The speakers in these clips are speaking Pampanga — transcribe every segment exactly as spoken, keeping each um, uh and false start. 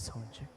Sound check.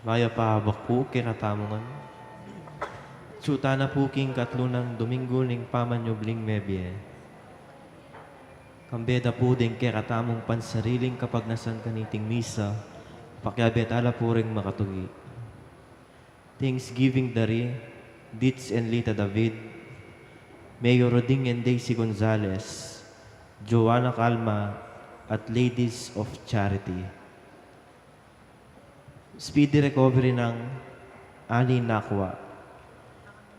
Mayap a abak pu kekatamu ngan. Atsu tana pu king katlu nang Dominggu ning pamanyubling mebie. Kambe da pu deng kekatamung pansariling kapagnasan kaniting misa, pakiabe tala pu ring makatuki. Thanksgiving dari, Ditz and Lita David, Mayor Roding and Daisy Gonzales, Joanna Calma, at Ladies of Charity. Speedy recovery nang Ani Nakwa.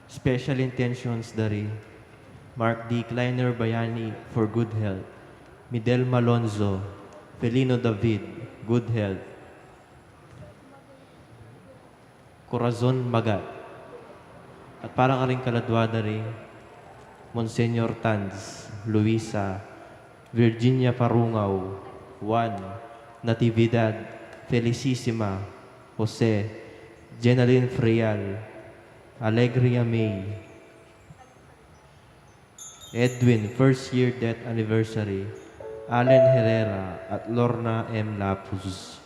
Special intentions dari Mark D. Kleiner Bayani for good health, Midel Malonzo, Felino David, good health, Corazon Magat. At para karing kaladwa da ri, Monsignor Tanz, Luisa, Virginia Parungaw, Juan, Natividad, Felicissima, Jose, Jenaline Frial, Alegria May, Edwin, first year death anniversary, Allen Herrera, at Lorna M. Lapuz.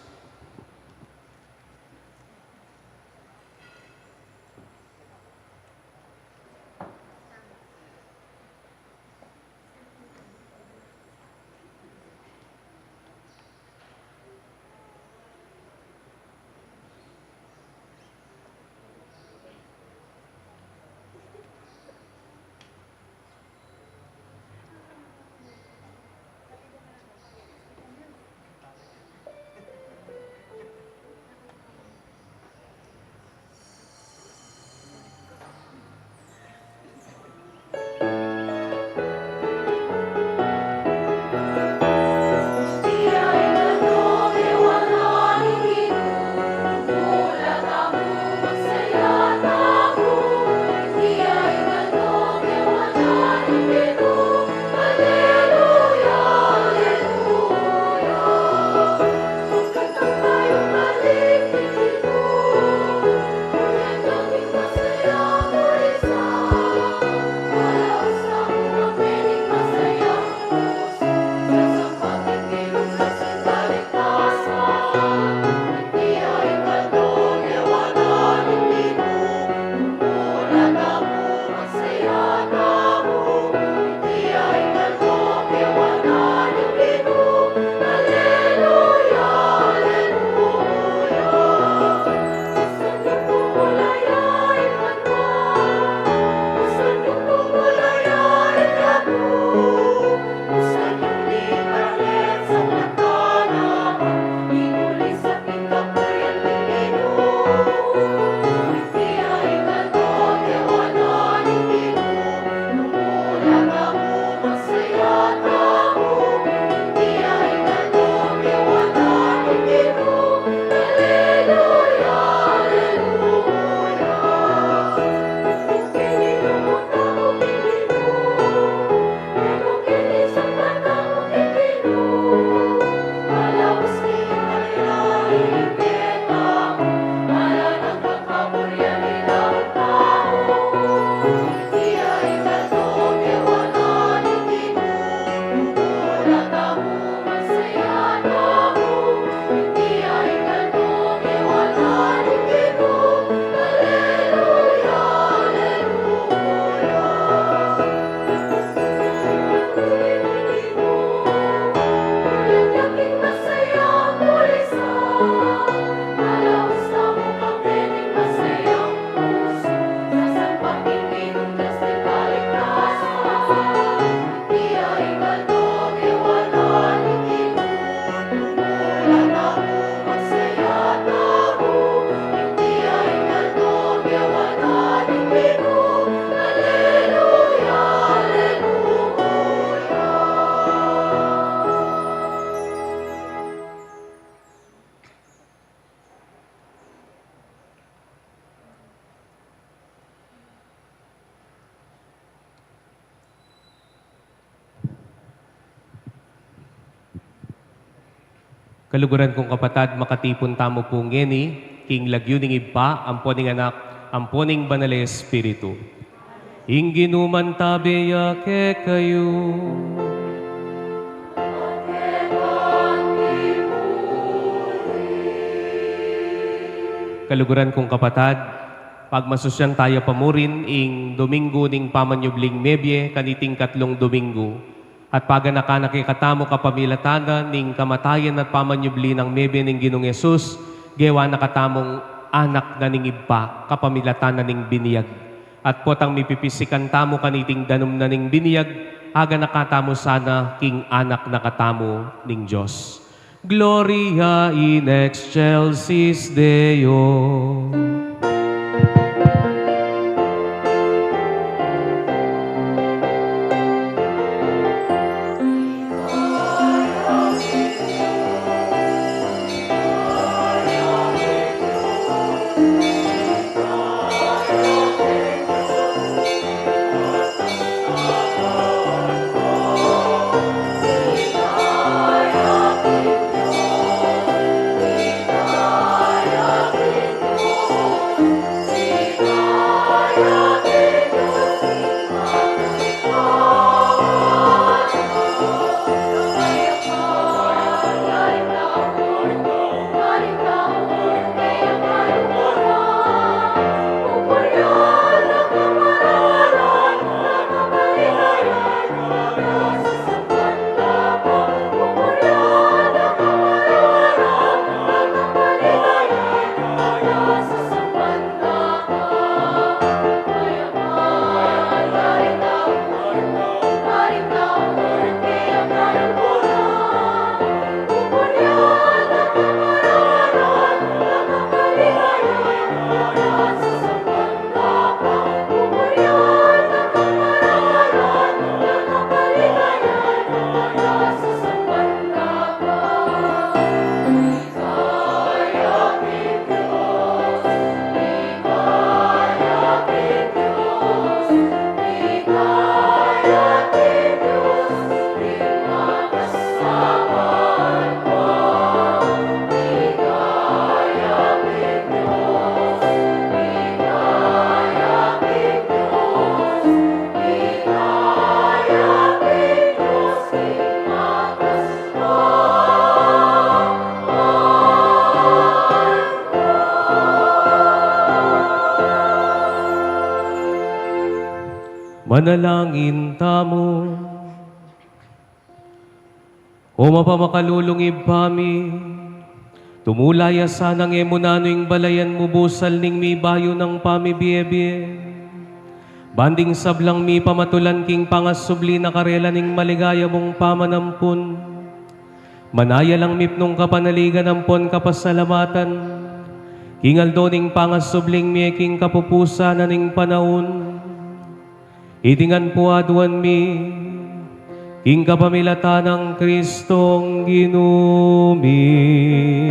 Kaluguran kung kapatad, makatipun tamu pu ngeni king lagyu ning Ibpa, ampo ning Anak, ampo ning Banal a Espiritu. Ing Ginu mantabe ya kekayu. Kaluguran kung kapatad, pagmasusyan taya pa murin ing Domingo ning pamanyubling mebie kaniting katlung Domingo. At paganakan na kekatamu kapamilatan na ning kamatayan at pamanyubli nang mebie ning Ginung Jesus, gewa na katamung anak na ning Ibpa kapamilatan na ning binyag. At potang mipipisikan tamu kaniting danum na ning binyag, aganaka tamu sana king anak na katamu ning Dios. Gloria in excelsis Deo. Manalangin tamu. O mapamakalulung Ibpa mi, tumula ya sanang e mu nanu ing balayan mu busal ning mibayu nang pamibie-bie. Ban ding sablang mipamatulan king pangasubli na karela ning maligaya mung pamanampun. Manaya lang mipnung kapanaligan ampon kapasalamatan king aldo ning pangasubling mie king kapupusan na ning panaun. Iti ngan pu aduan mi king kapamilatan nang Kristong Ginu mi.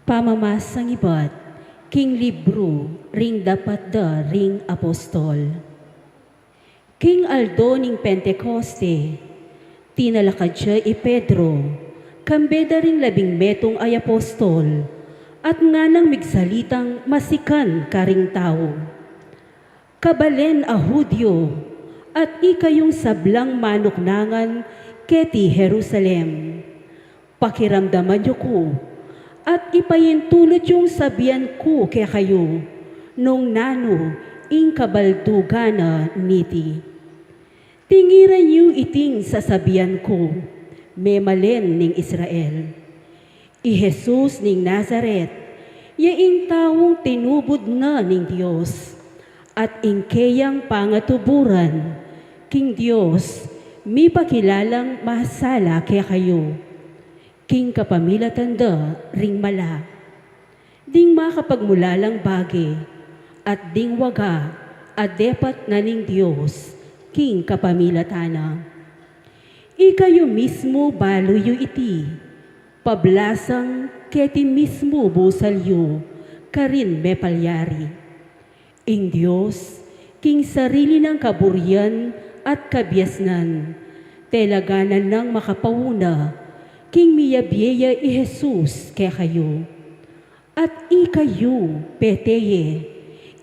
Pamamasang ibat king libru ring Dapat da ring Apostol. King aldo ning Pentecoste, tinalakad ya i Pedro, kambe da ring labing metung a apostol, at nganang migsalitang masikan karing tau. Kabalen a Judio, at ikayung sablang manuknangan keti Jerusalem, pakiramdaman yu ku, at ipaintulut yung sabian ku kekayu, nung nanu ing kabaldugan na niti. Tingiran yu iting sasabian ku, memalen ning Israel. I Jesus ning Nazaret, ya ing taung tinubud na ning Dios, at ing keyang pangatuburan king Dios, mipakilalang masala kekayu, king kapamilatan da ring mala. Ding makapagmulalang bage, at ding waga a depat na ning Dios, king kapamilatan na. Ikayu mismu balu yu iti, pablasang keti mismu busal yu karin mepalyari. Ing Dios, king sarili nang kaburian at kabiasnan, telaganan nang makapauna, king miyabie ya i Jesus kekayu. At ikayu, pete ye,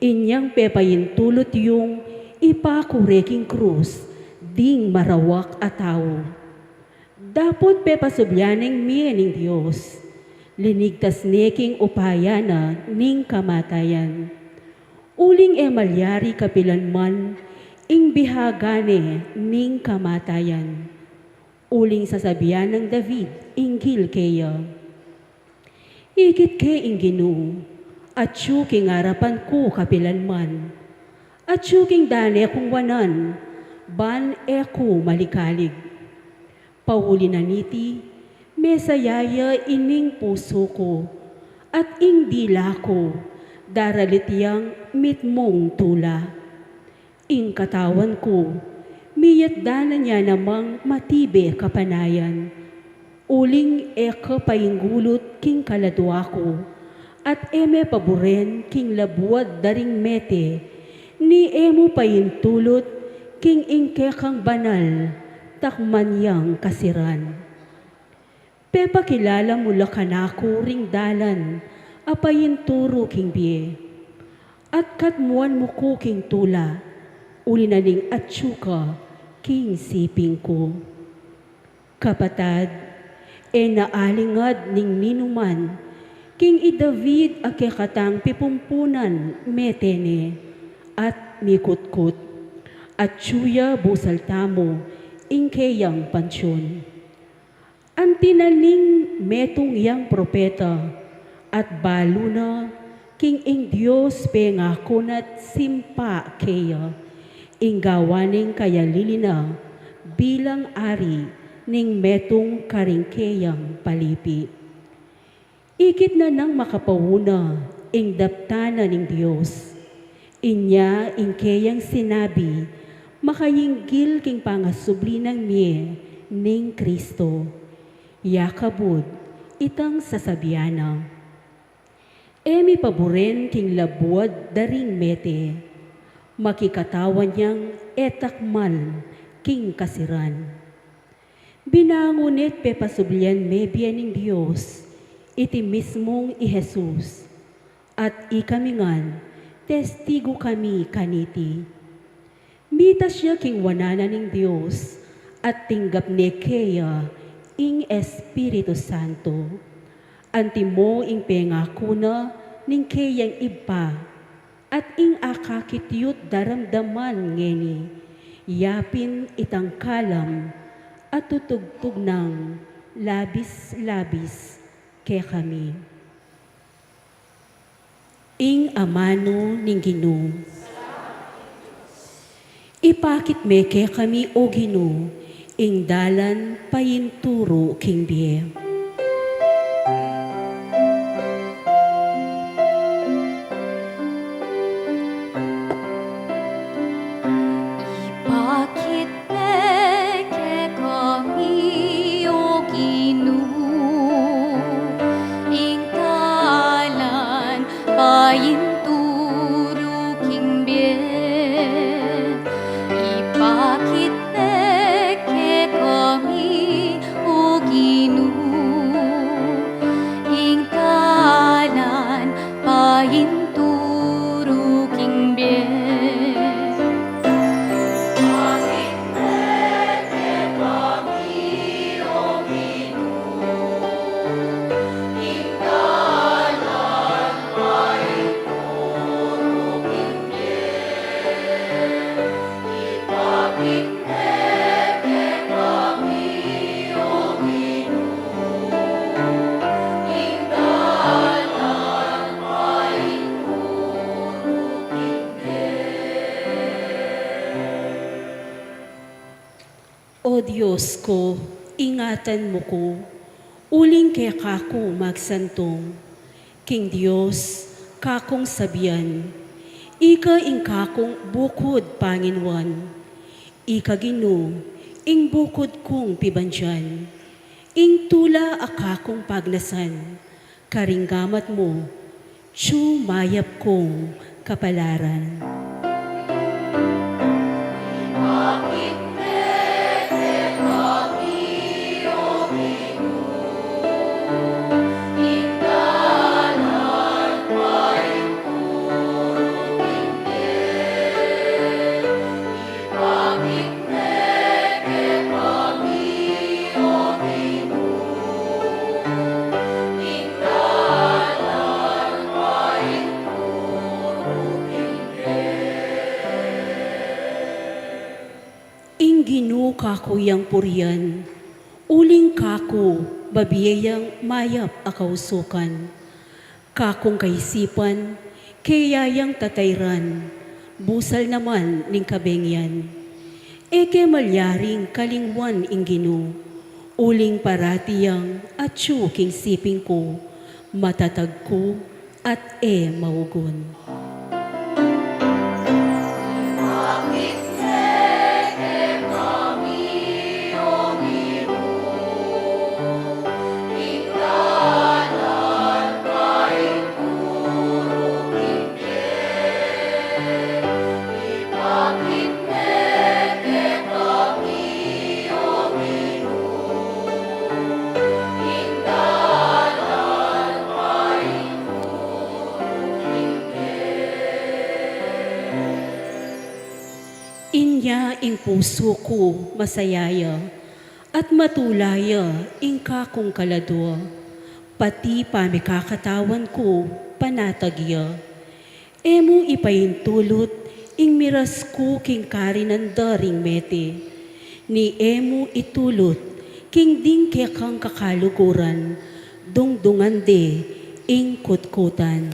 inyang pepaintulut yung ipakure king krus ding marawak a tau. Dapot pepasubli neng mie ning Dios, linigtas ne king upaya na ning kamatayan. Uling e malyari kapilan man ing bihaga ne ning kamatayan. Uling sasabian nang David inggil keya, ikit ke ing Ginu, atyu king arapan ku kapilan man, atyu king dane kung wanan, ban e ku malikalig. Pauli na niti, mesaya ya ining pusu ku, at ing dila ku, daralit yang mitmung tula. Ing katawan ku, miyatdan na namang matibe kapanayan, uling e ka painggulut king kaladua ku, at e me paburen king labuad da ring mete, ni e mu paintulut king ing kekang banal, takman yang kasiran. Pepakilala mu la kanaku ring dalan a painturu king bie, at katmuan mu ku king tula, uli na ning atyu ka king siping ku. Kapatad, e na alingad ning ninuman king i David a kekatang pipumpunan mete ne, at mikutkut, atyu ya busal tamu ing keyang panteon. Anti na ning metung yang propeta, at balu na king ing Dios pengaku na't simpa keya, ing gawa ning kayalili na bilang ari ning metung karing keyang palipi. Ikit na nang makapauna ing daptan na ning Dios. Inya ing keyang sinabi, makainggil king pangasubli nang mie ning Kristo. Ya kabud itang sasabian na, e mi paburen king labuad da ring mete, makikatawan yang e takman king kasiran. Binangun ne't pepasublian me bie ning Dios, iti mismung i Jesus, at ikami ngan, testigu kami kaniti. Mitas ya king wanan na ning Dios, at tinggap ne keya ing Espiritu Santo. Antimo ing pengaku na ning keyang Ibpa, at ing akakit yu't daramdaman ngeni, yapin itang kalam a tutugtug nang labis-labis kekami. Ing amanu ning Ginu. Ipakit me kekami, O Ginu, ing dalan painturu king bie. Ipakit me kekami, O Ginu, ing dalan painturu king bie. Ipakit me kekami, O Ginu, ing dalan painturu king bie. O Dios ku, ingatan mu ku, uling keka ku magsantung. King Dios kakung sabian, ika ing kakung bukud panginuan. Ika Ginu, Ing bukud kung pibandian, ing tula a kakung pagnasan, karing gamat mu, atyu mayap kung kapalaran. Ing Ginu kaku yang purian, uling kaku babie yang mayap a kausukan. Kakung kaisipan, keya yang tatairan, busal naman ning kabengian. E ke malyaring kalingwan ing Ginu, uling parati yang atyu king siping ku, matatag ku at e maugun. Inya ing pusu ku masaya ya, at matula ya ing kakung kaladua, pati pamikakatawan ku panatag ya. E mu ipaintulut ing miras ku king karinan da ring mete, ni e mu itulut king ding kekang kakaluguran, dungdungan de ing kutkutan.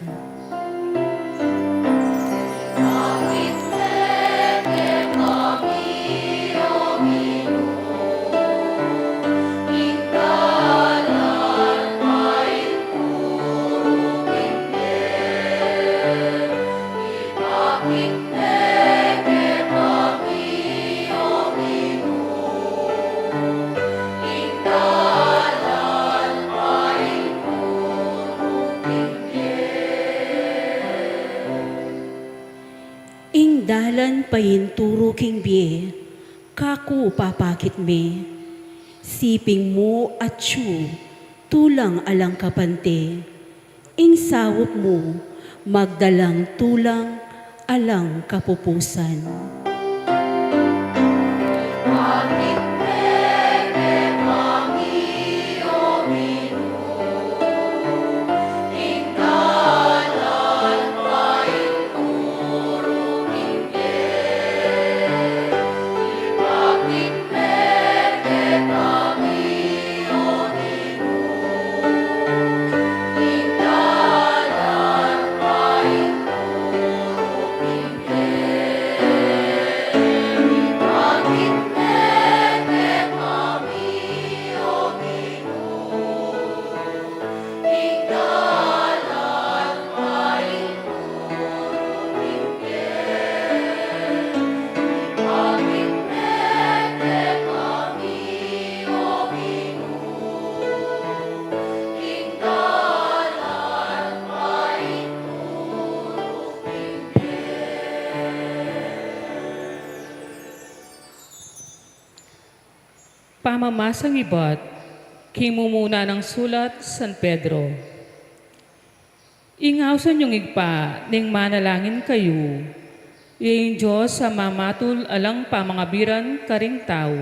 Ing dalan painturu king bie, kaku papakit me. Siping mu atyu, tulang alang kapante. Ing saup mu, magdalang tulang alang kapupusan. Pamamasang ibat king mumuna nang sulat San Pedro. Ing ausan yung Ibpa, ning manalangin kayu, ya ing Dios a mamatul alang pamangabiran karing tau.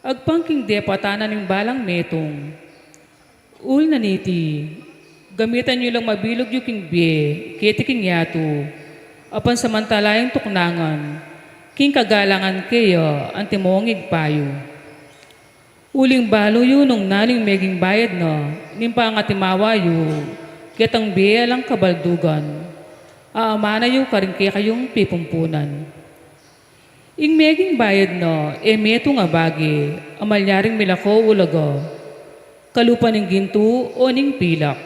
Agpang king depatan na ning balang metung. Ul na niti, gamitan yu lang mabilug yu king bie keti king yatu, a pansamantala yang tuknangan king kagalangan keya antimong Ibpa yu. Uling balu yu nung naling meging bayad na ning pangatimawa yu ketang bie alang kabaldugan a amana yu karing kekayung pipumpunan. Ing meging bayad na e metung a bage a malyaring milako o ulaga, kalupa ning gintu o ning pilak.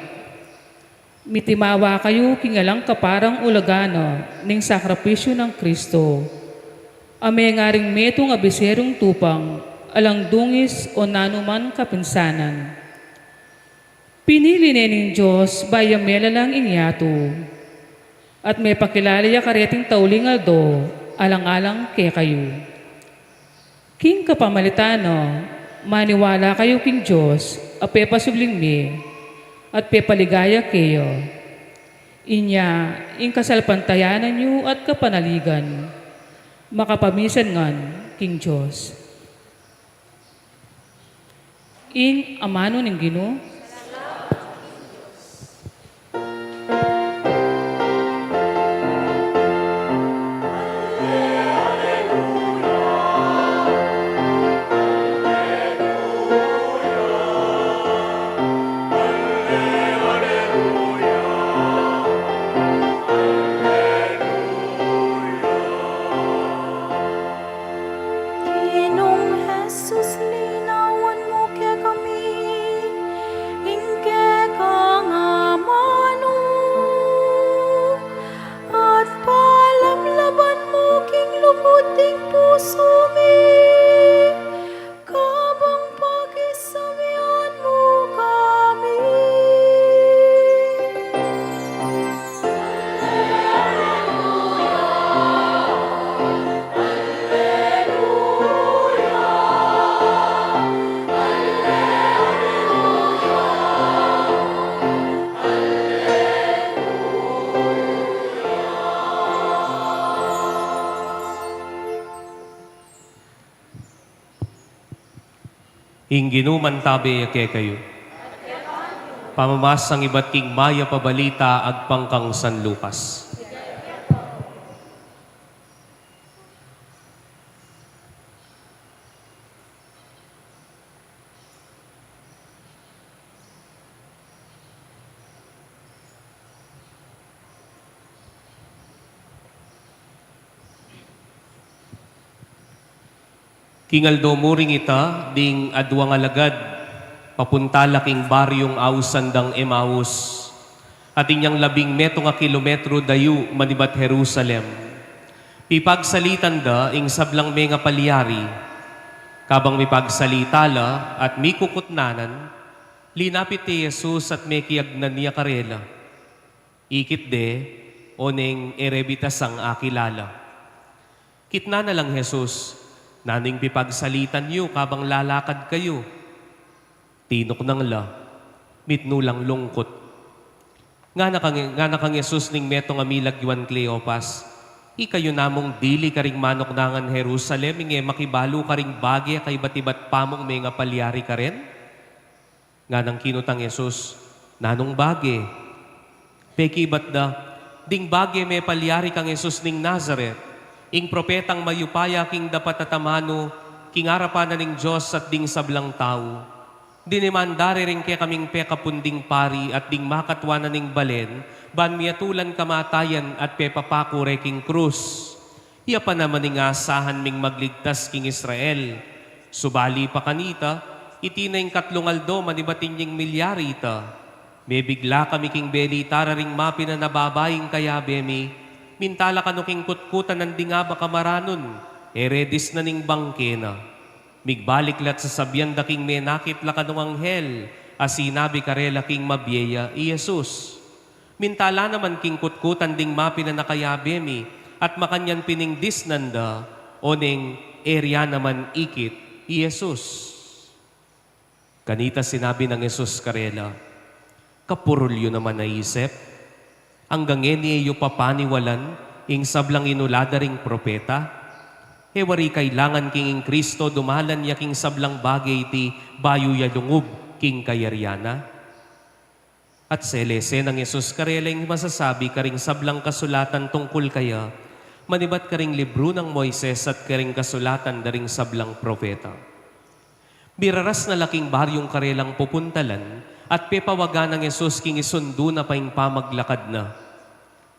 Mitimawa kayu king alang kaparang ulaga na ning sakripisyu nang Kristo, A mengaring metung a biserung tupang, alang dungis o nanuman kapinsanan. Pinili ne ning Dios bayu melalang ing yatu, at mepakilala ya kareting tauling aldo, alang-alang kekayu. King kapamilatan na, maniwala kayu king Dios a pepasubling mie at pepaligaya keya. Inya, ing kasalpantayanan yu at kapanaligan, makapamisan ngan king Dios. Ing amanu ning Ginu. Ginung Jesus, linawan mu kekami ing kekang amanu, at palamlaban mu king lugud ding pusu mi, kabang pakisabian mu kami. Ing Ginu mantabe ya kekayu. Pamamasang ibat king Mayap a Balita agpang kang San Lucas. King aldo mu ring ita, ding aduang alagad papunta la king baryung ausan dang Emaus, at inyang labing metung a kilometru dayu manibat Jerusalem. Pipagsalitan da ing sablang mengapalyari. Kabang mipagsalita la at mikukutnanan, linapit i Jesus at mekiagnan ya karela. Ikit de, oneng e re bitasang akilala. Kitnan na lang Jesus, "Nanu ing pipagsalitan yu kabang lalakad kayu?" Tinuknang la, mitmu lang lungkut. Ngana kang, ngana kang Jesus ning metung a milagyuan Cleopas, "Ikayu namung dili karing manuknangan Jerusalem ing e makibalu karing bage a kaibat-ibat pamung mengapalyari karen?" Nganang kinutang Jesus, "Nanung bage?" Pekibat da, "Ding bage mepalyari kang Jesus ning Nazaret, ing propetang mayupaya king dapat at amanu, king arapan na ning Dios at ding sablang tau. Diniman da re ring kekaming pekapun ding pari at ding makatwa na ning balen, ban miatulan kamatayan at pepapaku re king krus. Iya pa naman ing asahan ming magligtas king Israel. Subali pa kanita, iti na ing katlung aldo manibat inying milyari ita. Mebigla kami king belita ra ring mapinan a babaing kayabe mi, minta la kanu king kutkutan nang ding abak a maranun, e re disnan ing bangke na." Migbalik la't sasabian da king menakit la kanung anghel a sinabi karela king mabie ya i Jesus. Minta la naman king kutkutan ding mapinan a kayabe mi, at makanyan pin ing disnan da, oneng e rya naman ikit i Jesus. Kanita sinabi nang Jesus karela, "Kapurul yu naman a isip? Anggang ngeni e yu pa paniwalan ing sablang inula da ring propeta? E wari kailangan king ing Kristo dumalan ya king sablang bage iti bayu ya lungub king kayarian na?" At selese nang Jesus karela ing masasabi karing sablang kasulatan tungkul kaya, manibat karing libru nang Moises at karing kasulatan da ring sablang propeta. Miraras na la king baryung karelang pupuntalan, at pepawagan nang Jesus king isundu na pa ing pamaglakad na.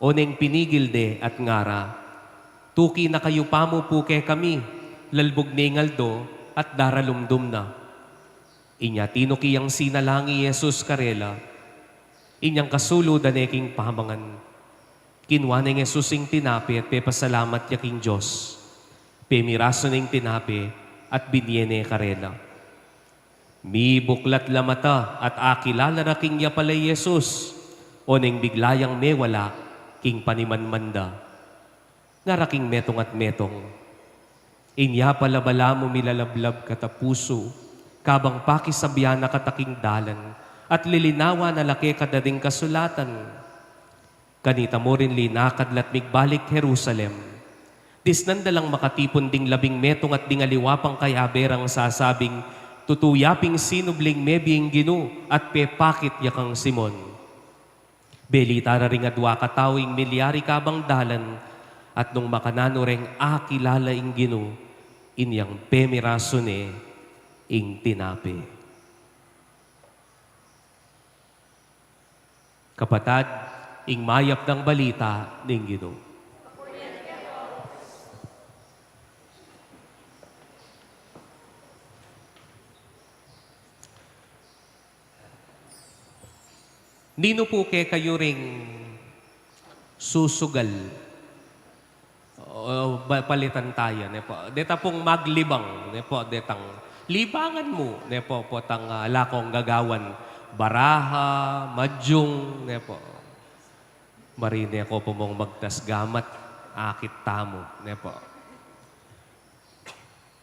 Oneng pinigil de at ngara, "Tuki na kayu pamu pu kekami, lalbug ne ing aldo at daralumdum na." Inya tinuki yang sinalang i Jesus karela. Inyang kasulu da ne king pamangan. Kinua neng Jesus ing tinape at pepasalamat ya king Dios. Pemirasu ne ing tinape at binie ne karela. Mibuklat la mata at akilala ra king ya pala i Jesus, oneng bigla yang mewala king panimanman da. Ngara king metung at metung, inya pala balamu milalablab kata pusu, kabang pakisabyan na kata king dalan, at lilinawan na la keka da ding kasulatan. Kanita mu rin linakad la't migbalik Jerusalem. Disnan da lang makatipun ding labing metung at ding aliwa pang kayabe rang sasabing, "Tutu ya pin sinubling mebie ing Ginu at pepakit ya kang Simon." Belita ra ring adwa katau ing milyari kabang dalan, at nung makananu reng akilala ing Ginu, inyang pemirasu ne ing tinape. Kapatad, ing mayap nang balita ning Ginu. Ninu pu kekayu ring susugal? O, ba-, palitan taya, ne po. Deta pung maglibang, ne po, detang libangan mu, ne po, potang, ah, ala kong gagawan, baraha, madyung, ne po. Marine ko po mong magtas gamat, akit tamu, ne po.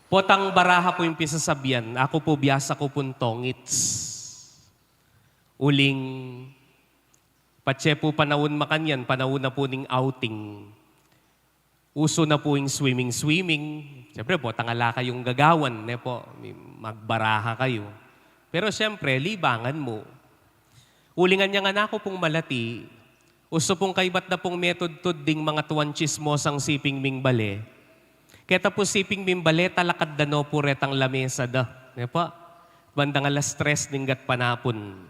Potang baraha po ing pisasabyan, aku po biasa ku pung tongits. Uling patse po panaun makanyan, panaun na po ning outing. Uso na po ing swimming-swimming. Siyempre po, potang ala kayung gagawan, ne po? Magbaraha kayu. Pero siyempre, libangan mu. Uling anyang aku pung malati, uso pung kaybat da pung metudtud ding mangatuan tsismosang siping ming bale. Keta pu siping ming bale, talakad da no pu retang lamesa da, ne po? Bandang alas tres ning gatpanapun.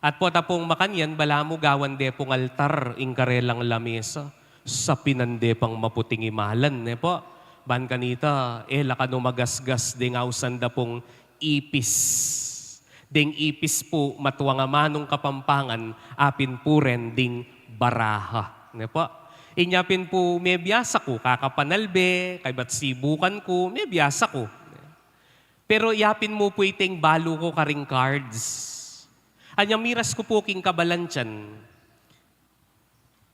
At pota pung makanyan, balamu gawan de pung altar ing karelang lamesa. Sapinan de pang maputing imalan, ne po? Ban kanita, e la kanu magasgas ding ausan da pung ipis. Ding ipis pu, matuang amanung Kapampangan, apin pu ren ding baraha, ne po? Inya pin pu, mebiasa ku, kakapanalbe, kaybat sibukan ku, mebiasa ku. Pero yapin mu pu iting balu ku karing cards. Anyang miras ku pu king kabalantian,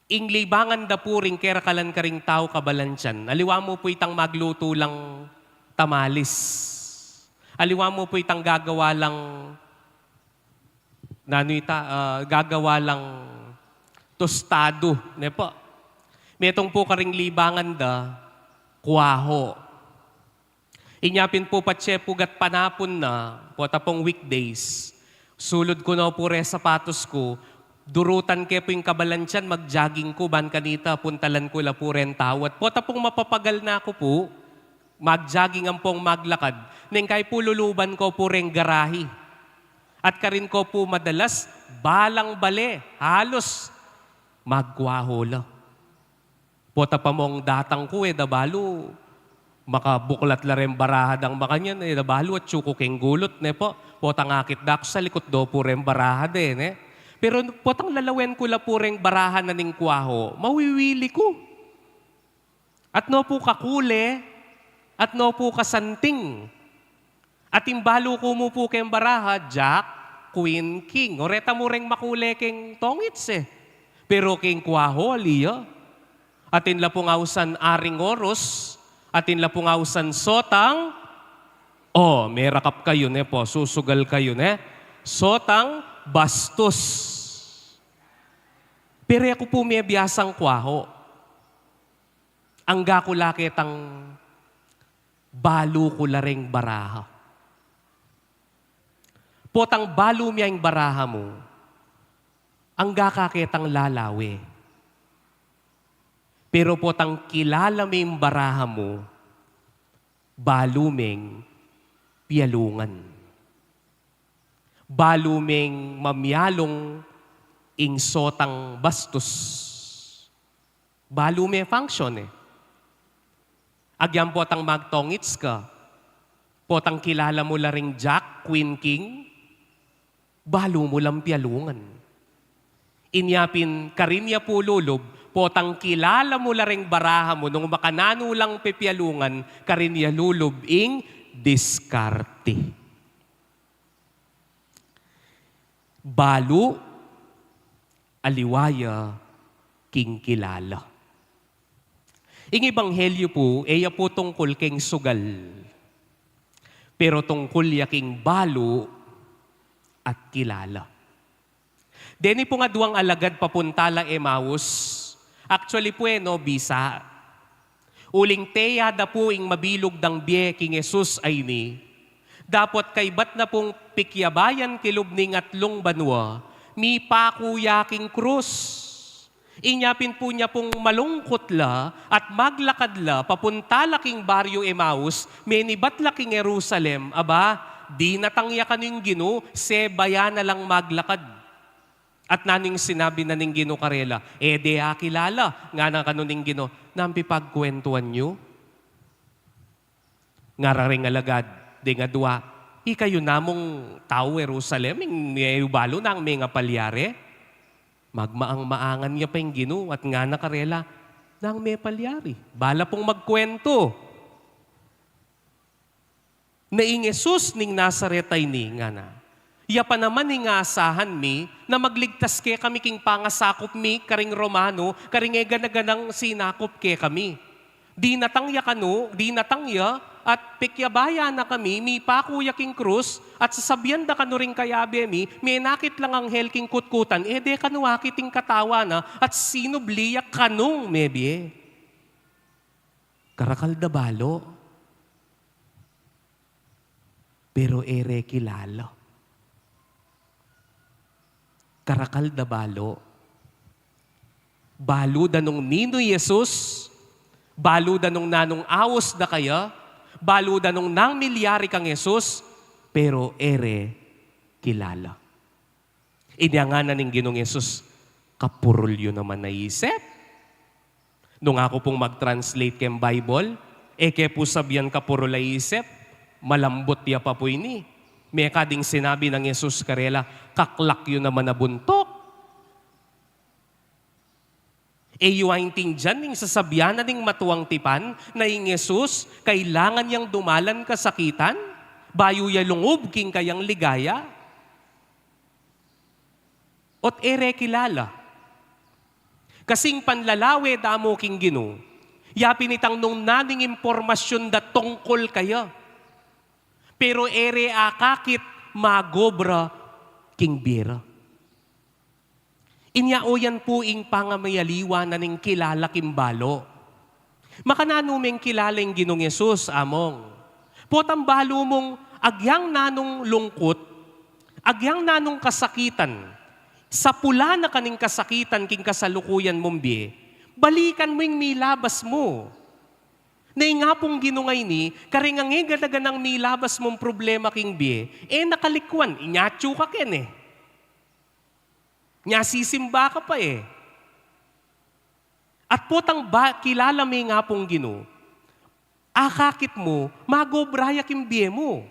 ing libangan da pu ring kerakalan karing tau kabalantian. Aliwa mu pu itang maglutu lang tamalis. Aliwa mu pu itang gagawa lang, nanu ita, ah, gagawa lang tostado, ne po? Metung pu karing libangan da, kuaho. Inya pin pu patse pu gatpanapun na, pota pung weekdays. Sulud ku no pu re sapatos ku, durutan ke pu ing kabalantian, mag-jogging ku, ban kanita, puntalan ku la pu ren tau. At pota pung mapapagal na ku pu, mag-jogging ampong maglakad, neng kai pu luluban ko pu reng garahi. At karin ko pu madalas, balang bale, halos, magkuaho la. Pota pa mong datang ku, e da balu, makabuklat la reng baraha dang makanyan, e da balu, atsu ku keng gulut, ne po? Potang akit da ku, salikut do pu reng baraha de, ne? Pero potang lalawen ku la pu reng baraha na ning kuaho, mawiwili ku. At no pu kakule, at no pu kasanting. At ing balu ku mu pu keng baraha, Jack, Queen, King. O reta mu reng makule keng tongits e. Pero keng kuaho, ali ya. Atin la pung ausan Aring Oros, atin la pung ausan Sotang, o, merakap kayu, ne po, susugal kayu, ne? Sotang Bastos. Pero e ku pu mebiasang kuaho. Angga ku la ketang balu ku la reng baraha. Potang balu me ing baraha mu, angga ka ketang lalawe. Pero potang kilala me ing baraha mu, balu meng pialungan. Balu meng mamialung ing Sotang Bastos. Balu me function e. Agyan potang magtongits ka, potang kilala mu la ring Jack, Queen, King, balu mu lang pialungan. Inya pin karin ya pu lulub, Potang kilala mu la reng baraha mu nung makananu lang pepialungan karin ya lulub ing diskarte. Balu, aliwa ya king kilala. Ing ebanghelyo pu, e ya pu tungkul king sugal, pero tungkul ya king balu at kilala. Deni pung aduang alagad papunta la Emmaus. Actually pu, e no bisa. Uling teyada pu ing mabilug dang bie king Jesus a ini. Dapot kaybat na pung pikyabayan kilub ning atlung banua, mipaku ya king krus. Inya pin pu nya pung malungkut la at maglakad la papunta la king baryu Emmaus, menibat la king Jerusalem, aba, dinatang ya kanu ing Ginu, sebayan na lang maglakad. At nanu ing sinabi na ning Ginu karela? E de akilala, ngana kanu ning Ginu, nanu pin pagkwentuan yu? Ngara reng alagad deng adua, ikayu namung tau Jerusalem, ing e yu balu nang mengapalyari? Magmaang-maangan ya pa ing Ginu at ngana karela, nang mepalyari. Bala pung magkwentu. Na ing Jesus ning Nazaret a ini, ngana, ya pa naman ing asahan mi na magligtas kekami king pangasakup mi karing Romano, karing e gana-ganang sinakup kekami. Dinatang ya kanu, dinatang ya, at pekyabayan na kami, mipaku ya king krus, at sasabian da kanu ring kayabe mi, menakit lang anghel king kutkutan, e de kanu akit ing katawan na, at sinubli ya kanung mebie. Karakal da balu, pero e re kilala. Karakal da balu. Balu da nung ninu i Jesus, balu da nung nanung aus da kaya, balu da nung nang milyari kang Jesus, pero e re kilala. Inya ngana ning Ginung Jesus, kapurul yu naman a isip. Nung aku pung mag-translate keng Bible, e ke pu sabian kapurul a isip, malambut ya pa pu ini. Mekad ing sinabi nang Jesus karela, kaklak yu naman a buntuk. E yu aintindian ing sasabian na ning matuang tipan na ing Jesus kailangan yang dumalan kasakitan bayu ya lungub king kayang ligaya? Ot e re kilala. Kasing panlalawe da mu king Ginu, ya pin itang nung nanung impormasyun da tungkul kaya. Pero e re akakit magobra king bie ra. Inya o yan pu ing pangamayaliwa na ning kilala king balu. Makananu meng kilala ing Ginung Jesus, among? Potang balu mung agyang nanung lungkut, agyang nanung kasakitan, sapula na ka ning kasakitan king kasalukuyan mung bie, balikan mu ing milabas mu. Na ing Apung Ginu ngeni, karing e gana-ganang milabas mung problema king bie, e na kalikwan, inya atyu ka keni. Inya sisimba ka pa e. At potang ba, kilala me ing Apung Ginu, akakit mu, magobra ya king bie mu.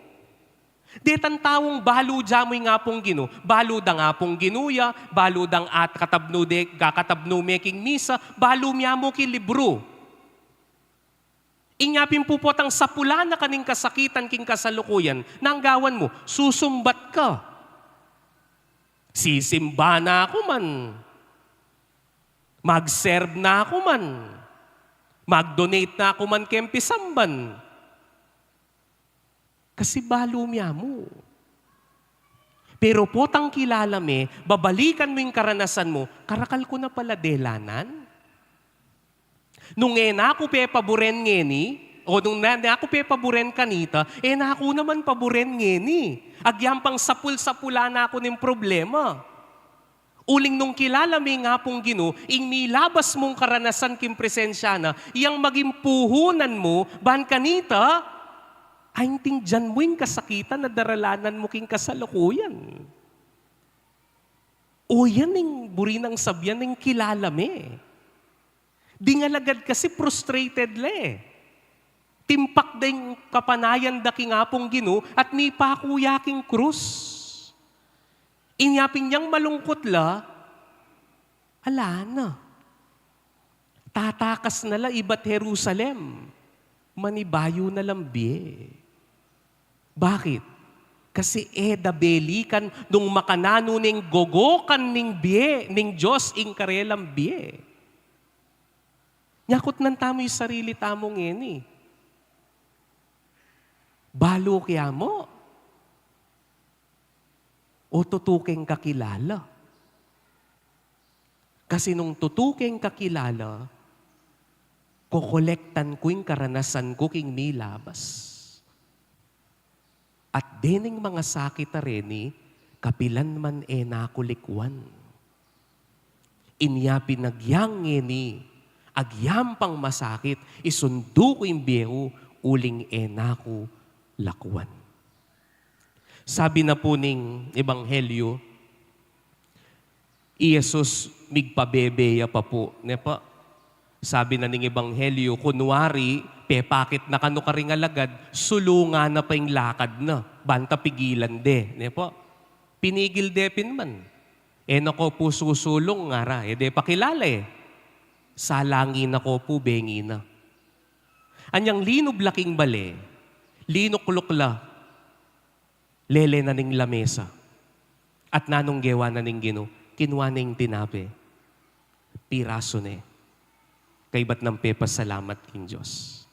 Detang taung balu da mu ing Apung Ginu, balu dang Apung Ginu ya, balu dang at katabnu de, kakatabnu me king misa, balu mya mu king libru. Inya pin pu potang sapula na ka ning kasakitan king kasalukuyan, nanu ing gawan mu? Susumbat ka. Sisimba na ku man. Mag-serve na ku man. Mag-donate na ku man keng pisamban. Kasi balu mya mu. Pero potang kilala me, babalikan mu ing karanasan mu, karakal ku na pala delanan. Nung e na ku pepaburen ngeni, o nung na, na ku pepaburen kanita, e na ku naman paburen ngeni. Agyang pang sapul-sapula na ku ning problema. Uling nung kilala me ing Apung Ginu, ing milabas mung karanasan king presensya na, yang maging puhunan mu, ban kanita, aintindian mu ing kasakitan a daralanan mu king kasalukuyan. O yan ing buri nang sabian ning kilala me. Ding alagad kasi frustrated la e. Timpak da ing kapanayan da king Apung Ginu at mipaku ya king krus. Inya pin yang malungkut la, ala na. Atakas na la ibat Jerusalem. Manibayu na lang bie. Bakit? Kasi e da belikan nung makananu neng gogokan ning bie, ning Dios ing karelang bie. Nyakut nan tamu ing sarili tamu ngeni. Balu ke mu? O tutu keng kakilala? Kasi nung tutu keng kakilala, kokolektan ku ing karanasan ku king milabas. At dening mangasakit a reni, kapilan man e na ku likwan. Inya pin agyang ngeni, agyang pang masakit, isundu ku ing bie ku, uling e na ku lakwan. Sabi na pu ning Ebanghelyo, i Jesus migpabebe ya pa pu, ne pa? Sabi na ning Ebanghelyo, kunwari, pepakit na kanu karing alagad, sulungan na pa ing lakad na, banta pigilan de, ne pa? Pinigil de pin man. E na ko pu susulung, ngara, e de pakilala e. Salangi na ko pu, bengi na. Anyang linub la king bale, linukluk la, lele na ning lamesa. At nanung gewa na ning Ginu? Kinua ne ing tinape, pirasu ne, kaybat nang pepasalamat king Dios.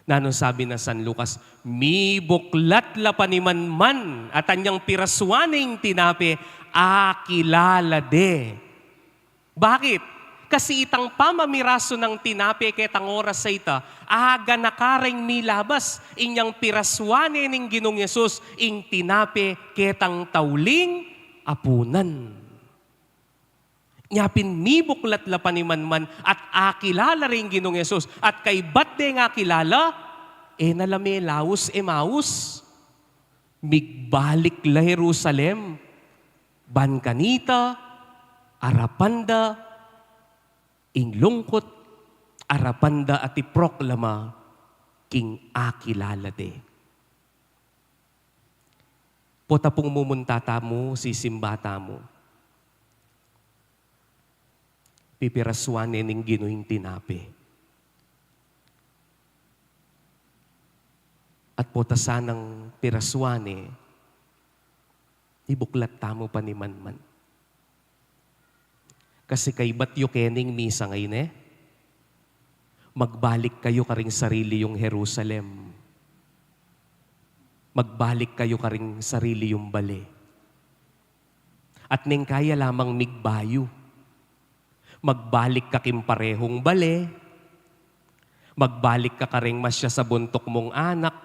Nanung sabi na San Lucas, mibuklat la panimanman, at anyang pirasuan ne ing tinape, akilala de. Bakit? Kasi itang pamamirasu nang tinape ketang oras a ita, aganaka reng milabas, inyang pirasuan ne ning Ginung Jesus ing tinape ketang tauling apunan. Nya pin mibuklat la panimanman at akilala reng Ginung Jesus, at kaybat deng akilala, e na la melaus Emaus. Migbalik la Jerusalem. Ban kanita, arapan da ing lungkut, arapan da at iproklama king akilala de. Pota pung mumunta tamu, sisimba tamu, pipirasuan ne ning Ginu ing tinape. At pota sanang pirasuan ne, ibuklat tamu panimanman. Kasi kaybat yu kening misa ngeni, e? Magbalik kayu karing sarili yung Jerusalem. Magbalik kayu karing sarili yung bale. At neng kaya lamang migbayu. Magbalik ka king parehung bale. Magbalik ka karing masya sa buntuk mung anak.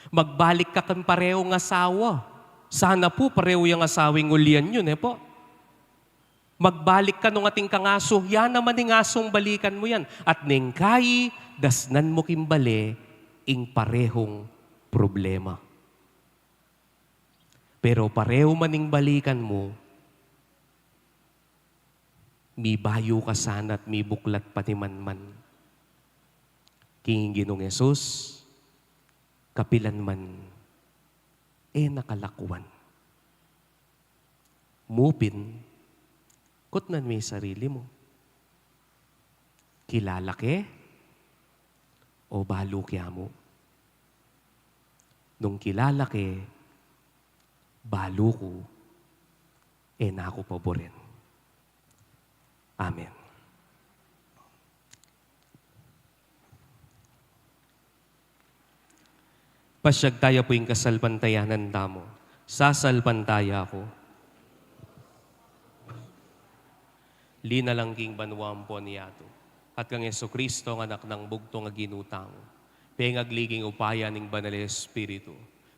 Magbalik ka king parehung asawa. Sana pu parehu yang asawa ing ulian yu, ne pu? Magbalik ka nung atin kang asu, ya naman ing asung balikan mu yan. At neng kayi, dasnan mu king bale ing parehung problema. Pero parehu man ing balikan mu, mibayu ka sana at mibuklat panimanman king Ginung Jesus, kapilan man e na ka lakwan. Mu pin, kutnan me ing sarili mu. Kilala ke o balu ke mu? Nung kilala ke, balu ku, e na ku paburen. Amen. Pasyag taya pu ing kasalpantayanan tamu. Sasalpantaya ku. Linalang king banua ampon yatu, at kang Jesucristo, a Anak nang bugtung a Ginu tamu, pengagli king upaya ning Banal a Espiritu,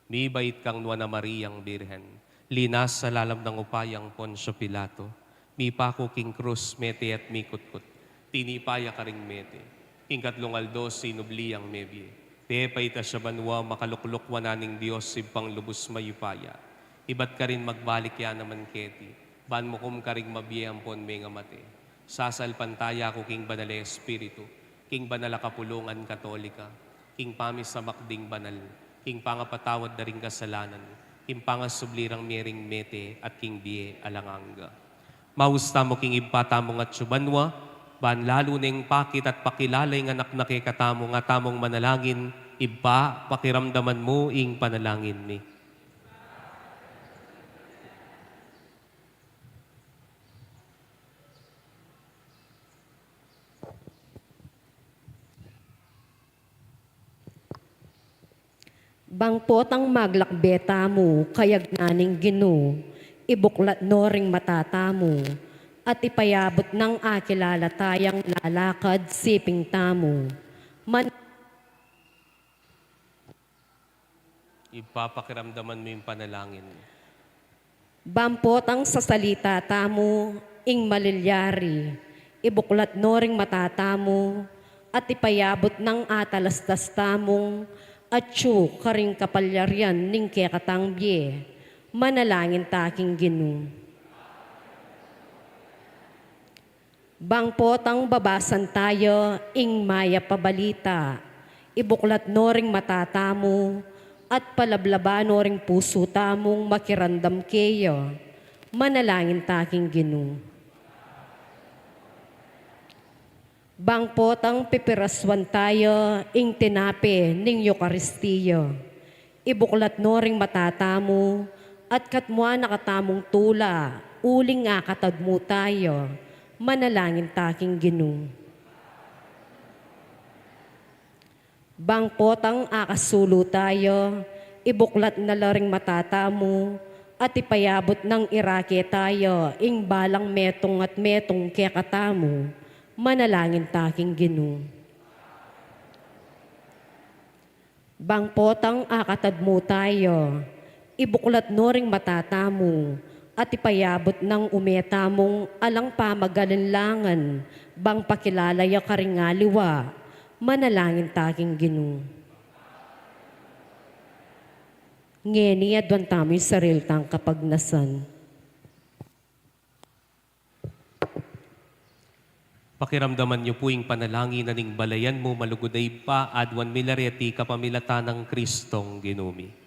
mibait kang nuan a Mariang Birhen, linasa lalam nang upayang Poncio Pilato, mipaku king krus, mete at mikutkut, tinipa ya karing mete, king katlung aldo sinubli yang mebie, pepaitas ya banua, makalukluk wanan ning Dios Ibpang lubus mayupaya, ibat karin magbalik ya naman keti, ban mukum karing mabie ampon mengamate. Sasalpantaya ku king Banal a Espiritu, king banal a kapulungan Katolika, king pamisamak ding banal, king pangapatawad da ring kasalanan, king pangasubli rang mie ring mete, at king bie alang angga. Maus tamu king Ibpa tamung atsu banua, Ban lalu neng pakit at pakilala ing anak na kekatamu, nga tamung manalangin. Ibpa, pakiramdaman mu ing panalangin mi. Bang potang maglakbe tamu kayagnan ning Ginu, ibuklat no ring mata tamu, at ipayabut nang akilala tayang lalakad siping tamu. Man- Ibpa, pakiramdaman mu ing panalangin. Bang potang sasalita tamu ing malilyari, ibuklat no ring mata tamu, at ipayabut nang atalastas tamung atyu karing kapalyarian ning kekatang bie. Manalangin ta king Ginu. Bang potang babasan taya ing mayap a balita, ibuklat no ring mata tamu, at palablaba no ring pusu tamung makiramdam keya. Manalangin ta king Ginu. Bang potang pipiraswan taya ing tinape ning Eukaristia, ibuklat no ring mata tamu, at katmuan na katamung tula uling akatadmu taya. Manalangin ta king Ginu. Bang potang akasulu taya, ibuklat na la ring mata tamu, at ipayabut nang irake taya ing balang metung at metung kekatamu. Manalangin ta king Ginu. Bang potang akatadmu taya, ibuklat no ring mata tamu, at ipayabut nang ume tamung alang pamagalinlangan, bang pakilala ya karing aliwa. Manalangin ta king Ginu. Ngeni aduan tamu ing sarili tang kapagnasan. Pakiramdaman yu pu ing panalangin a ning balayan mu, malugud a Ibpa, aduan mi la reti kapamilatan nang Kristong Ginu mi.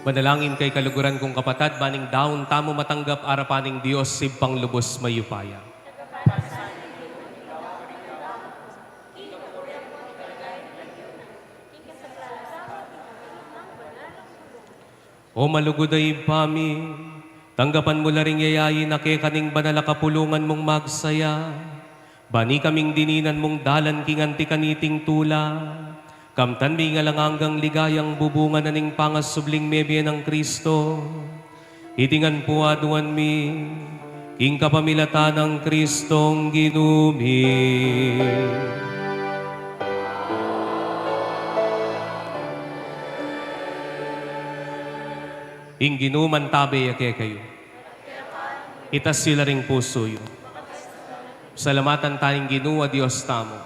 Manalangin kay kaluguran kung kapatad, ban ing daun tamu matanggap arapan ning Dios Ibpang lubus mayupaya. O malugud a Ibpa mi, tanggapan mu la ring yayain a keka ning banal a kapulungan mung magsaya. Ban ikaming dininan mung dalan king anti kaniting tula, kamtan mi ing alang anggang ligayang bubunga na ning pangasubling mebie nang Kristo. Iti ngan pu aduan mi, king kapamilatan nang Kristong Ginu mi. Ing Ginu mantabe ya kekayu. Itas yu la ring pusu yu. Salamatan ta ing Ginu a Dios tamu.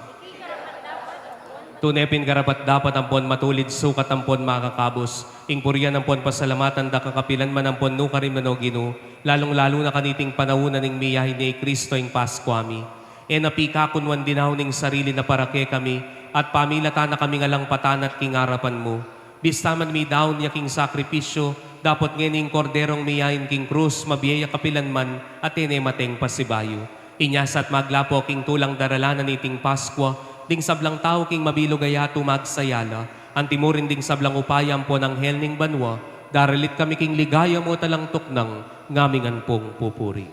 Tune pin karapat-dapat ampon matulid sukat ampon makakabus ing purian ampon pasalamatan da kang kapilan man ampon nukarin man, O Ginu, lalung-lalu na kaniting panaun a ning miyahin ya i Kristo ing Paskua mi. E na pikakunwan dinaun ing sarili na para kekami, at pamilatan na kaming alang patanat king arapan mu. Bista man midaun ya king sakripisyu, dapot ngeni ing Korderong miyain king krus, mabie ya kapilan man, at e ne mateng pasibayu. Inya sa at maglapo king tulang daralanan niting Paskua, ding sablang tau king mabilug a yatu magsaya la, anti murin ding sablang upaya ampon anghel ning banua, daralit kami king ligaya mu at alang tuknang, ngaming ngan pung pupuri.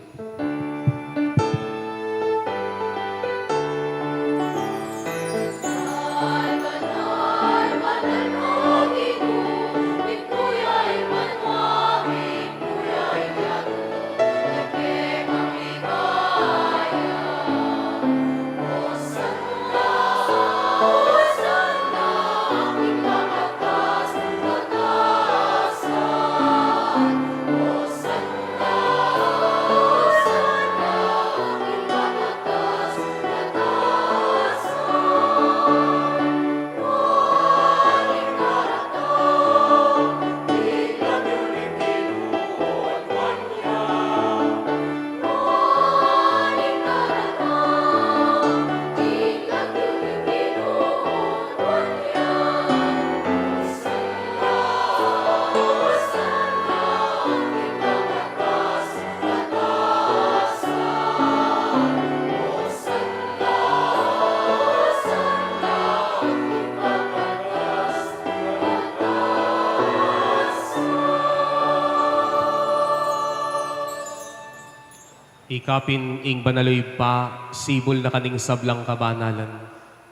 Ikapin ing banal a Ibpa, sibul na ka ning sablang kabanalan.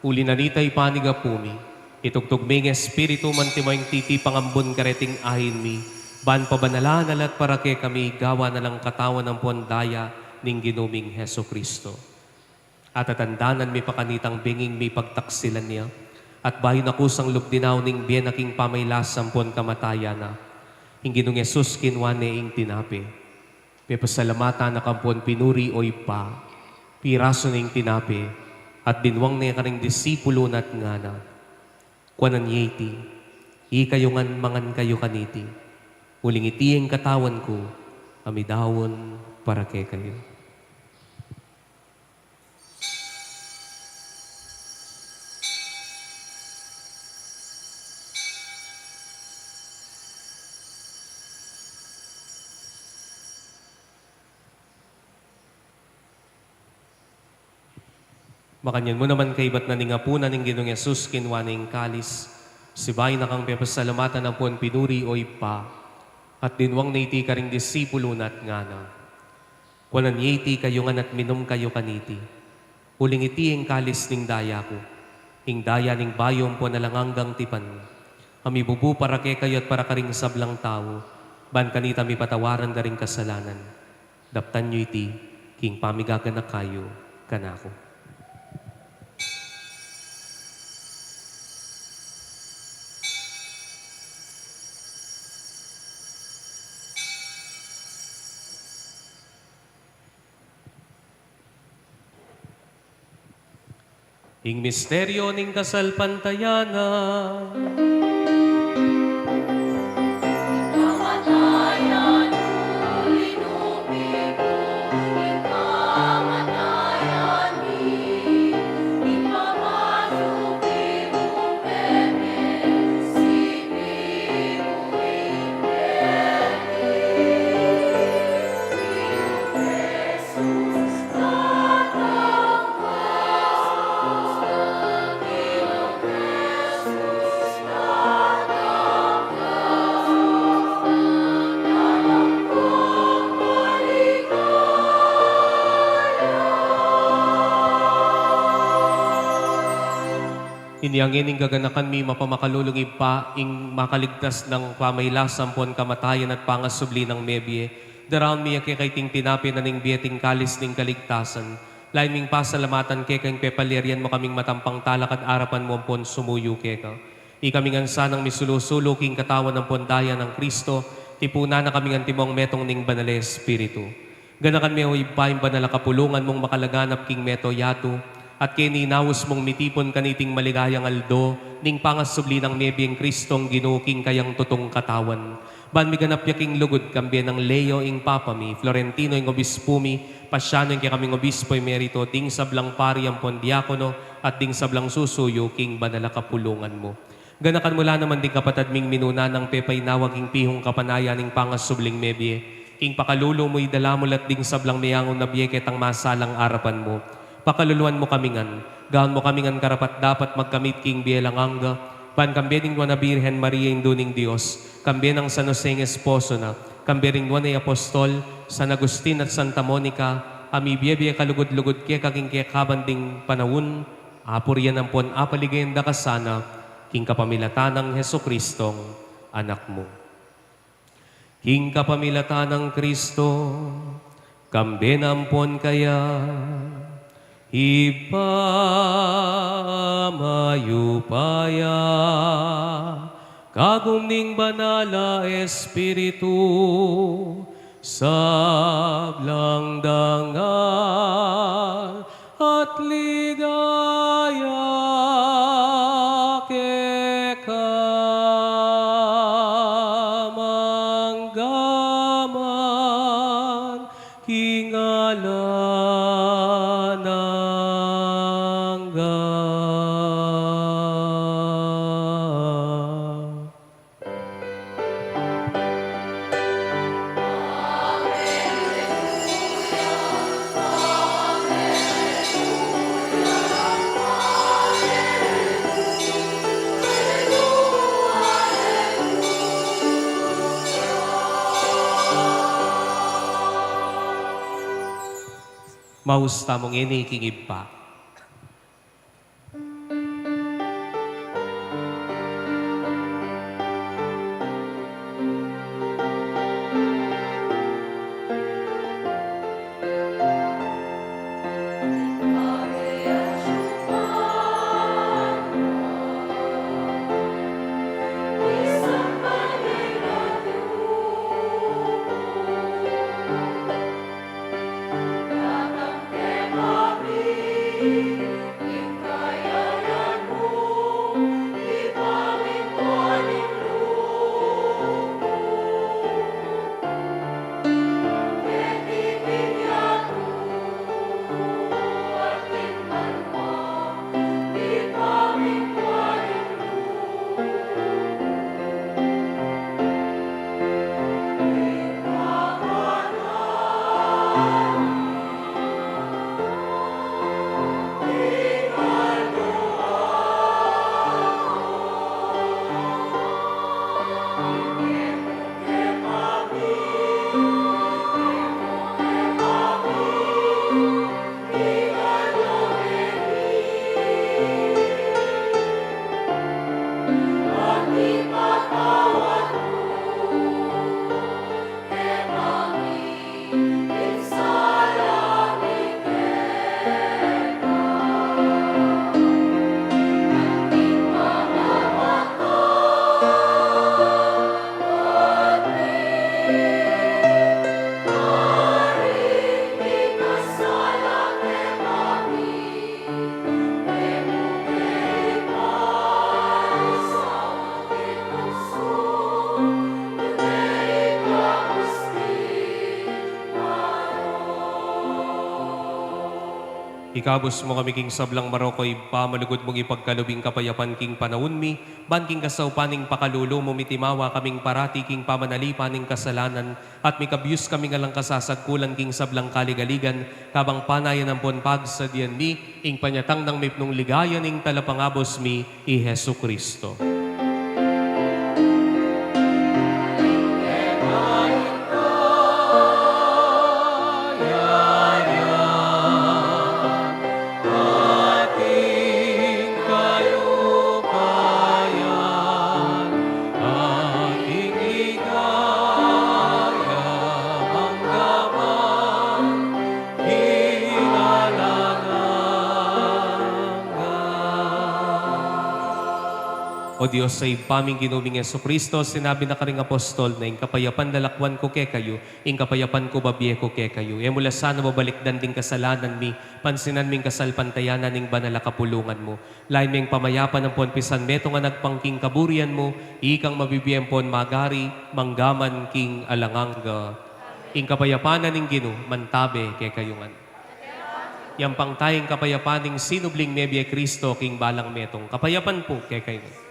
Uli na nita ipanyawad mi, itugtug me ing Espiritu mu anti mo ing titipang ambun kareting ain mi, ban pabanalan na la at para kekami gawan na lang katawan ampon daya ning Ginu ming Jesucristo. Atatandanan mi pa kanitang benging mipagtaksilan ya, at bayu na kusang lub dinaun ing bie na king pamailas ampon kamatayan na, ing Ginung Jesus kinua ne ing tinape. Pepasalamatan na ka ampon pinuri, O Ibpa, pirasu ne ing tinape, at dinwang ne karing disipulu na at ngana: Kuanan ye iti, ikayu ngan mangan kayu kaniti, uling iti ing katawan ku a midaun para kekayu. Makanyan mu naman kaibat na ning apunan ing Ginung Jesus, kinua ne ing kalis, sibayu na kang pepasalamatan ampon pinuri, O Ibpa, at dinwang ne iti karing disipulu na at ngana: Kuanan ye iti kayu ngan at minum kayu kaniti, uling iti ing kalis ning daya ku, ing daya ning bayu ampon alang anggang tipan, a mibubu para kekayu at para karing sablang tau, ban kanita mipatawaran da ring kasalanan. Daptan yu iti king pamigaganaka yu kanaku. Ing misteryu ning kasalpantayanan. Inya ngeni ing gaganakan mi, mapamakalulung Ibpa, ing makaligtas nang pamailas ampon kamatayan at pangasubli nang mebie, daraun mi ya keka iting tinape na ning bie at ing kalis ning kaligtasan. Lain ming pasalamatan keka ing pepalyarian mu kaming matampang talakad arapan mu ampon sumuyu keka. Ikami ngan sanang misulu-sulu king katawan ampon daya nang Kristo, tipunan na kami ngan timong metung ning Banal a Espiritu. Ganakan me, o Ibpa, ing banal a kapulungan mung makalaganap king mabilug a yatu, at keni inaus mung mitipun kaniting maligayang aldo ning pangasubli nang mebieng Kristong Ginu king kayang tutung katawan. Ban miganap ya king lugud, kambe nang Leo ing Papa mi, Florentino ing Obispu mi, Pasiano ing kekaming Obispo Emerito, ding sablang pari ampon diakono, at ding sablang susuyu king banal a kapulungan mu. Ganakan mu la naman ding kapatad ming minuna nang pepainawa king pihung kapanayan ning pangasubling mebie, king pakalulu mu idala mu la at ding sablang meangu na bie ketang masalang arapan mu. Pakaluluan mu kami ngan, gawan mu kami ngan karapat-dapat magkamit king bie alang angga, ban kambe ning Nuan a Birhen Maria, Indu ning Dios, kambe nang San Jose ing esposo na, kambe ring Nuan a Apostol, San Agustin at Santa Monica, a mibie-bie kalugud-lugud keka king kekaban ding panaun, apurian ampon apaligayan da ka sana, king kapamilatan nang Jesucristong Anak mu. King kapamilatan nang Kristo, kambe na ampon kaya, Ibpa mayupaya, kagum ning Banal a Espiritu, sablang dangal at ligaya keka manggaman king alang angga. Maus tamu ngeni king Ibpa. Ikabus mu kami king sablang marok, o Ibpa, malugud mung ipagkalub ing kapayapan king panaun mi, ban king kasaupan ning pakalulu mu mitimawa kaming parati king pamanalipan ning kasalanan, at mikabus kaming alang kasasagkulan king sablang kaligaligan, kabang panayan ampon pagsadyan mi ing panyatang nang mipnung ligaya ning Talapangabus mi, i Jesucristo. O Dios, sa Ibpa ming Ginu ming Jesucristo, sinabi na karing apostol na, "Ing kapayapan lalakwan ku kekayu, ing kapayapan ku babie ku kekayu." E mu la sana babalikdan ding kasalanan mi, pansinan ming kasalpantayanan ning banal a kapulungan mu. Lain meng pamayapan ampon pisanmetung a agpang king kaburian mu, ikang mabibie ampon magari, manggaman king alang angga. Ing kapayapan na ning Ginu, mantabe kekayu ngan. Yampang taya ing kapayapan ning sinubling mebie Kristo king balang metung. Kapayapan pu kekayu ngan.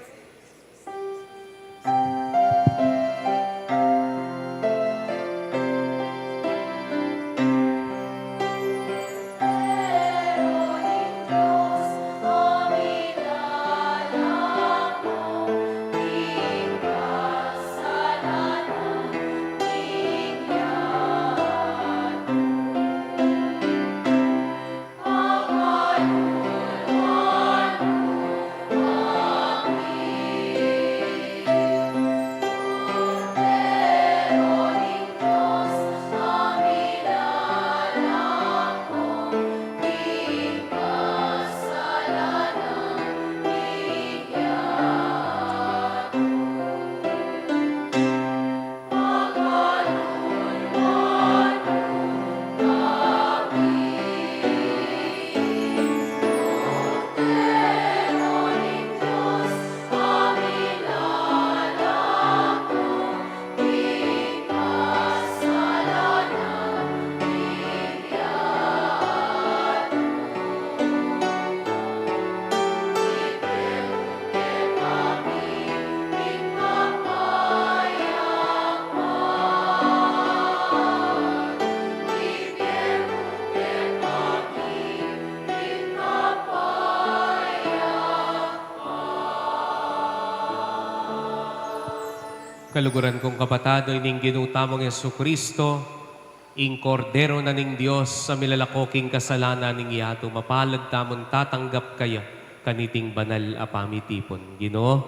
Kaluguran kung kapatad, o ining Ginu tamung Jesucristo, ing Kordero na ning Dios, a milalako king kasalanan ning yatu, mapalad tamun tatanggap kaya kaniting banal a pamitipun. Ginu.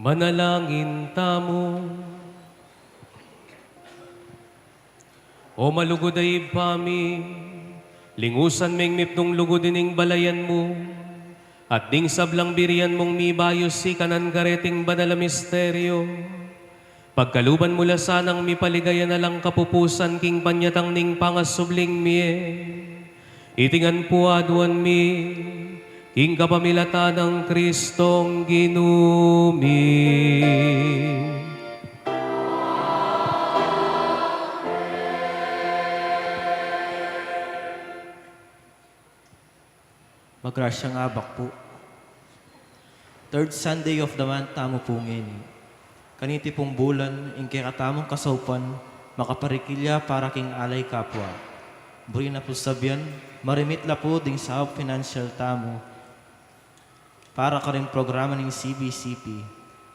Manalangin tamu. O malugud a Ibpa mi, lingusan meng mipnung lugud ining balayan mu, at ding sablang birian mung mibayu sikanan kareting banal a misteryo, pagkaluban mu la sanang mipaligaya na lang kapupusan king panyatang ning pangasubling mie. Iti ngan pu aduan mi, king kapamilatan nang Kristong Ginu mi. Magrasyang abak pu. Third Sunday of the month tamu pu ngeni. Kaniti pung bulan, ing kekatamung kasaupan, makaparikil ya para king alay kapwa. Buri na pu sabian, marimit la pu ding saup financial tamu para karing programa ning C B C P,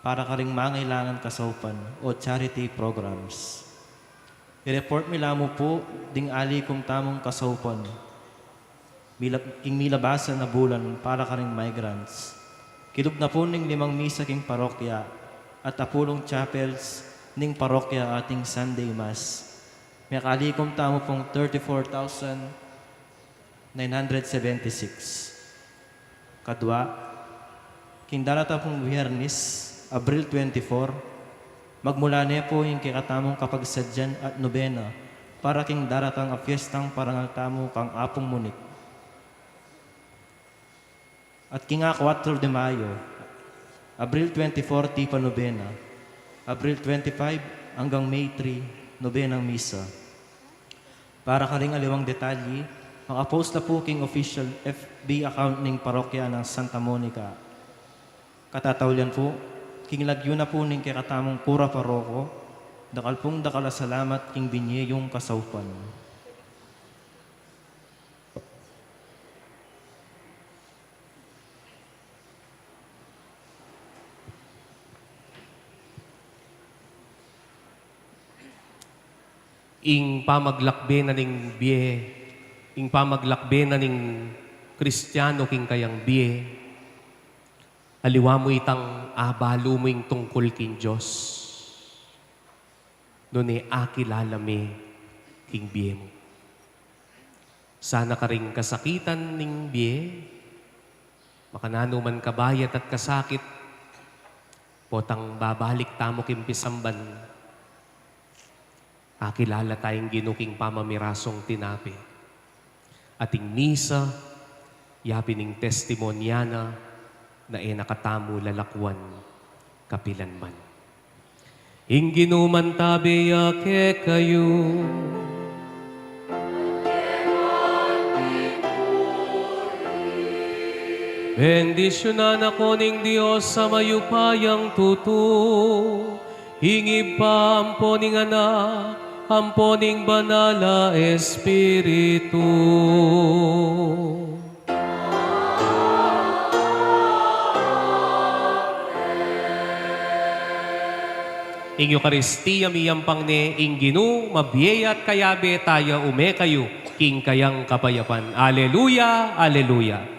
para karing mangailangan kasaupan o charity programs. I-report mi la mu pu ding alikum tamung kasaupan. Mila-, king milabasan a bulan para karing migrants. Kilub na pu ning limang misa king parokya at apulung chapels ning parokya ating Sunday Mass. Mekalikum tamu pung thirty-four thousand nine hundred seventy-six. Kadua, king daratang pung Biyernis, Abril twenty-four, magmula ne pu ing kekatamung kapagsadyan at nobena para king daratang a fiestang parangal tamu kang Apung Munik. At king a kuwatro de Mayo, Abril twenty-four, tipa nobena, Abril twenty-five anggang May three, nobenang misa. Para karing aliwang detalye, makapost la pu king official F B account ning parokya nang Santa Monica. Katataulian pu, king lagyu na pu ning kekatamung kura paroko, dakal pung dakal a salamat king binie yung kasaupan. Ing pamaglakbe na ning bie, ing pamaglakbe na ning Kristiano king kayang bie, aliwa mu itang abalu mu ing tungkul king Dios. Nune akilala me king bie mu. Sana karing kasakitan ning bie, makananu man kabayat at kasakit, potang babalik tamu king pisamban, akilala tayang Ginu king pamamirasung tinape. At ing misa, yapin ing testimonya na, na e na katamu lalakwan kapilan man. Ing Ginu mantabe ya kekayu. Bendisyunan na ko ning Dios a mayupayang tutu, ing Ibpa ampo ning Anak, ampo ning Banal a Espiritu. Ing Eukaristia miyampang ne ing Ginu, mabie ya at kayabe ta ya, ume kayu king kayang kapayapan. Aleluya, aleluya.